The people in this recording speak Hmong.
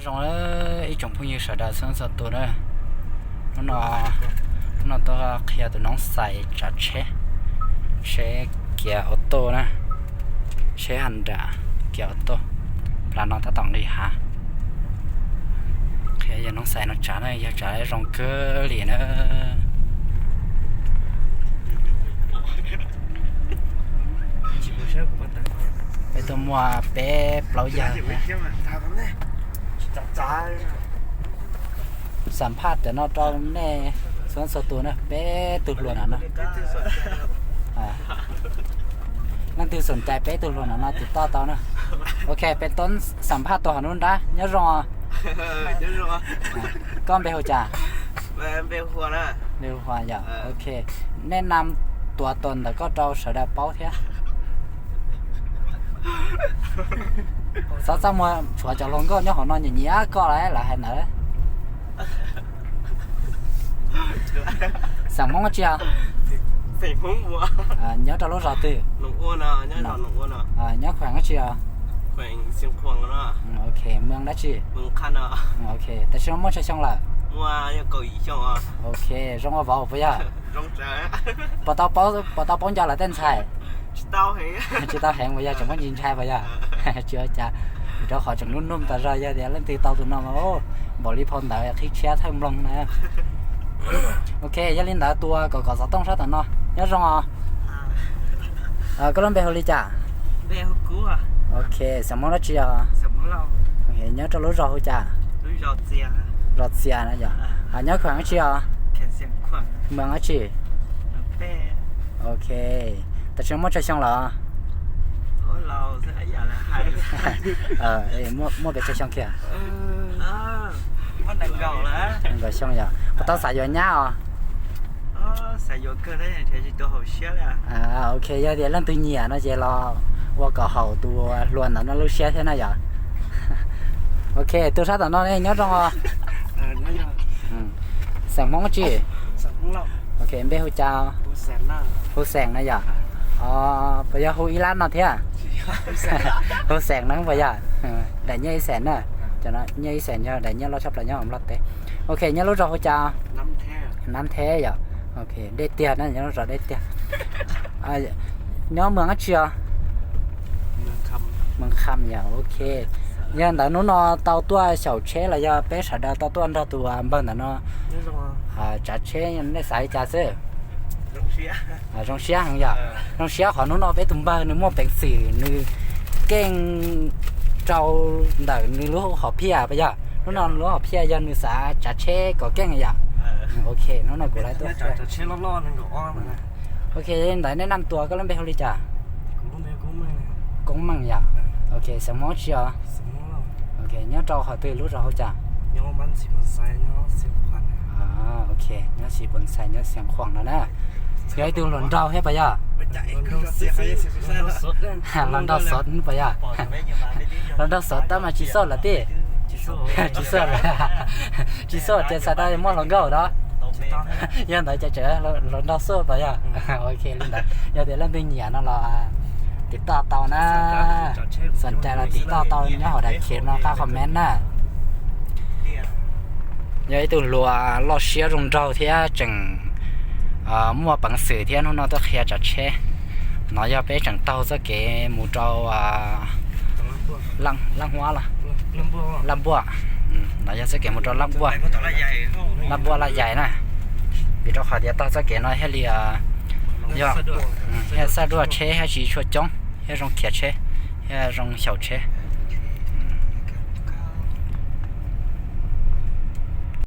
Zoo ib tsoom phooj ywg sawv daws txhua txhua tus na, hnub no, hnub no tuaj qhia tus noob xais tsav tsheb, tsheb kiav auto na, tsheb Honda kiav auto, plas no tab tom nqis hav. Qhia yawg noob xais no tsav na, yawg tsav zoo kawg li na. Peb tuaj muaj peb plaub yawg. Xam phaj cov no rau nej txhua txhua tus na, peb tug hluas no na. Leej twg xoom cais peb tug hluas no no tiv toj tau na. Ok, peb toob xam phaj tus hauv nruab nrab, nyob zoo. Koj npe hu cas? Npe hu Huas yom. Ok, nej nam tuav tuas ntawm koj rau sawv daws paub thiab. Xov txaj muag tshuav cov hluas nkauj nyob hauv no nyiam nyiam koj lawm, lawv hais ntawd. Xeem Hmoob dab tsi os? Nyob rau lub zos twg? Nyob khueem dab tsi os? Ok, moos dab tsi? Ok, tam sim no muaj tsawg xyoo lawm? Ok, zoo ua vauv puas yog? Puas tau paub nco lawv tej ntxhais? Tsis tau heev puas yog, tseem muaj ntsis ntshai puas yog? Tsis ua cas, vim rau qhov tseem lub num tas zog, yog tias leej twg tau tus no mas npaum li phau ntawv qhib tshiab thawj nploog na. Ok, yog li ntawd tua kom kom xov tooj sab tom no. Nyob zoo os. Koj lub npe hu li cas? Ok, xeem Hmoob dab tsi os? Nyob rau lub zos hu cas? Zos Txias na yom. Nyob khueem dab tsi os? Moos dab tsi? Ok, tam sim no muaj tsawg xyoo lawm? Muaj pes tsawg xyoo kiag? Nees nkaum xyoo yom. Puas tau xav yuav nyab os? Ok, yog tias leej twg nyiam no ces los ua kom haum tus hluas ntawd no lub siab thiab na yom. Ok, tus sab tom no ne nyob zoo os. Xeem Hmoob dab tsi? Ok, npe hu cas? Hu Xeem na yom. Puas yog hu ib lab no thiab? Hu Xeem na puas yog? Daim nyiaj ib xeem na. Cov no nyiaj ib xeem yog daim nyiaj loj tshaj plaws nyob hauv Nplog teb. Ok, nyob lub zos hu cas? Nab Theb yom. Ok, deb tiag na, nyob lub zos deb tiag. Nyob moos dab tsi os? Moos Kham yom, ok. Yog ntawd hnub no tau tuaj xyaum tsheb los yog peb sawv daws tau tuaj nrog tus npawg ntawm no tsav tsheb, nej xav li cas xwb? Zoo siab heev yom. Zoo siab qhov hnub no peb tus npawg nws muaj peev xwm nws keej rau ntawm nws lub hom phiaj puas yog? Hnub no lub hom phiaj yog nws xav tsav tsheb kom keej yom. Ok, hnub no kuv lawv tuaj. Ok, ntawd nej nam tuas koj lub npe hu li cas? Koob Meej yom. Ok, xeem Hmoob dab tsi os? Ok, nyob rau qhov twg lub zos hu cas? Ok, nyob Xis Pos Xais, nyob Xeev Khuam no na. Yog ib tug hluas nraug thiab puas yog? Hluas nraug xov puas yog? Hluas nraug xov tab mas tsis xauj lawm tij. Tsis xauj lawm. Tsis xauj ces xav tau muaj hluas nkauj da. Yog ntawd ces tseem hluas nraug xauj puas yog? Ok li ntawd, yog tias leej twg nyiam no los tiv toj tau na. Xom cai los tiv toj tau nyob hauv daim khiv no qab comment na. Yog ib tug hluas loj siab zoo nraug thiab tseem muaj peev xwm thiab hnub no tuaj qhia tsav tsheb. No yog peb tseem taug txoj kev mus rau Laj Huab, Laj Npuaj. No yog txoj kev mus rau Laj Npuaj, Laj Npuaj Laj Yais na. Vim rau qhov tias taug txoj kev no thiaj li yog, thiaj xaj duaj tsheb thiab tsis tshua coob thiab zoo khiav tsheb thiab zoo xyaum tsheb.